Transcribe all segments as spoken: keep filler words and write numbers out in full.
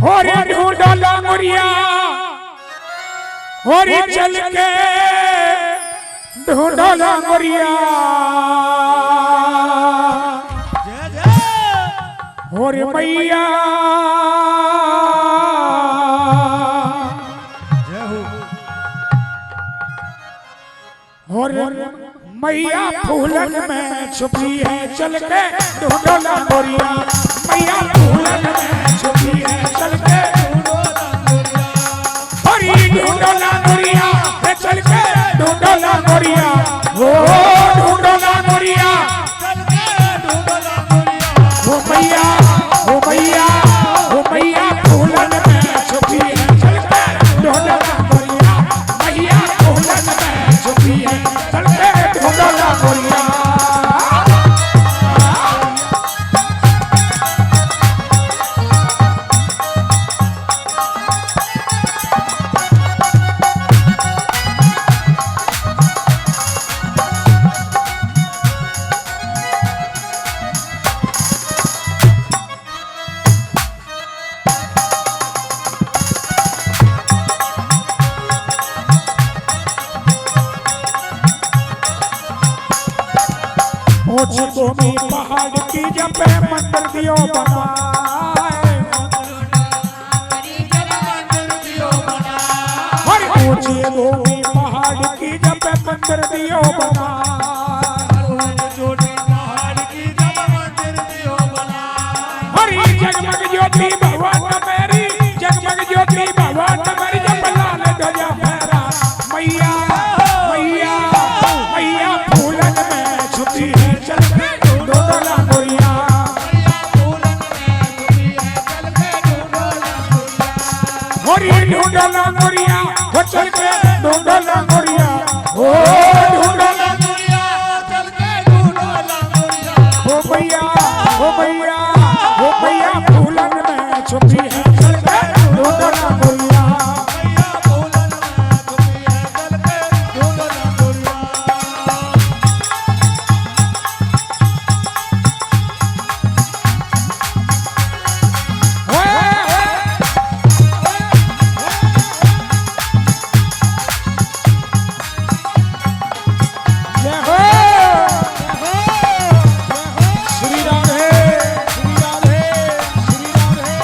और ढूंढो लांगुरिया, और चल के ढूंढो लांगुरिया। और मैया, और मैया फूलन में छुपी है, चल के ढूंढो लांगुरिया। मैया फूलन में छुपी है, चल के ढूंढो लांगुरिया। अरे ढूंढो लांगुरिया, रे चल के ढूंढो लांगुरिया। ओ ढूंढो लांगुरिया। ओ मैया, ओ मैया, ओ मैया फूलन में छुपी है, चल के ढूंढो लांगुरिया। मैया फूलन में छुपी है, चल के ढूंढो लांगुरिया। ऊंची भूमि पहाड़ की जब पे मंदिर दियो बनाए। हर ऊंची भूमि पहाड़ की जब पे मंदिर दियो बनाए। हरी जगमग ज्योति भगवान मेरी, जगमग ज्योति भगवान मेरी, जब लाल ध्वजा फहरा। मैया, मैया, मैया फूलन में छुपी है, चल के ढूंढो लांगुरिया। होरी ढूंढो लांगुरिया, हो चल के ढूंढो लांगुरिया, हो ढूंढो लांगुरिया। ओ भैया, ओ भैया, ओ भैया फूलन में छुपी है, चल के ढूंढो लांगुरिया। जय हो, जय हो, जय हो। श्री राधे, श्री राधे, श्री राधे।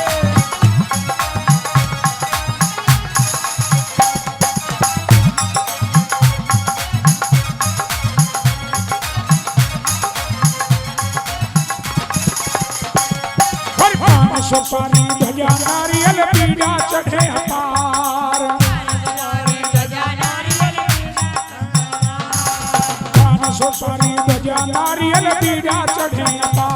हर पान सुपारी ध्वजा नारियल पीड़ा चढ़े अपार। पान सुपारी ध्वजा नारियल पीड़ा चढ़े अपार।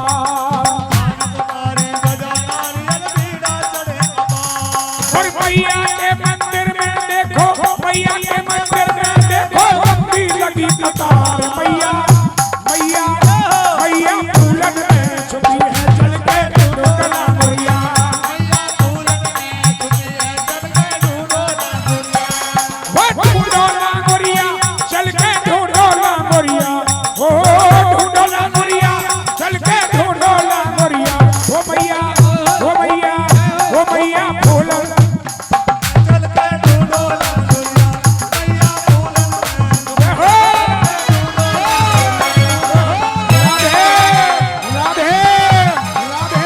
और मैया के मंदिर में देखो, मैया के मंदिर में देखो, लंबी लगी कतार। मैया, मैया, मैया फूलन में छुपी है, चल के ढूंढो लांगुरिया। वो ढूंढो लांगुरिया, चल के ढूंढो लांगुरिया। ओ ढूंढो लांगुरिया, चल के ढूंढो लांगुरिया। ओ भैया, ओ भैया, ओ भैया फूलन। राधे, राधे, राधे।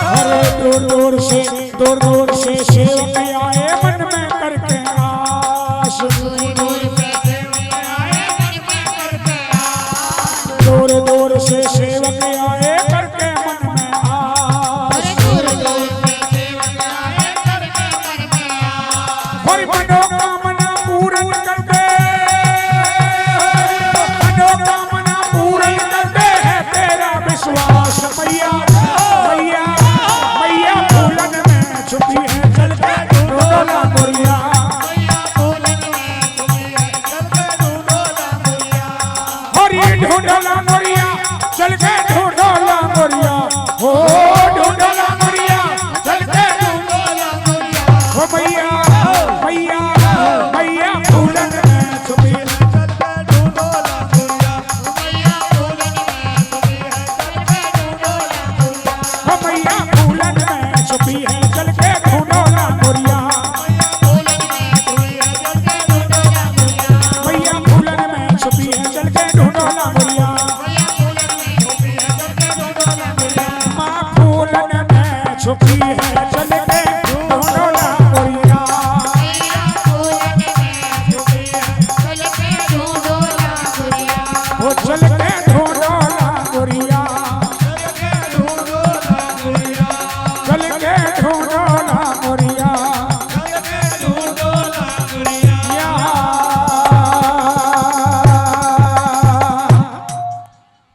अरे दूर दूर से, दूर दूर से सेवक आए मन में करके आस। दूर दूर से सेवक आए करके मन में आस। और मनोकामना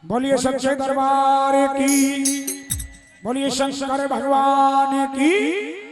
बोलिए सच्चे दरबार की, बोलिए शंकर भगवान की।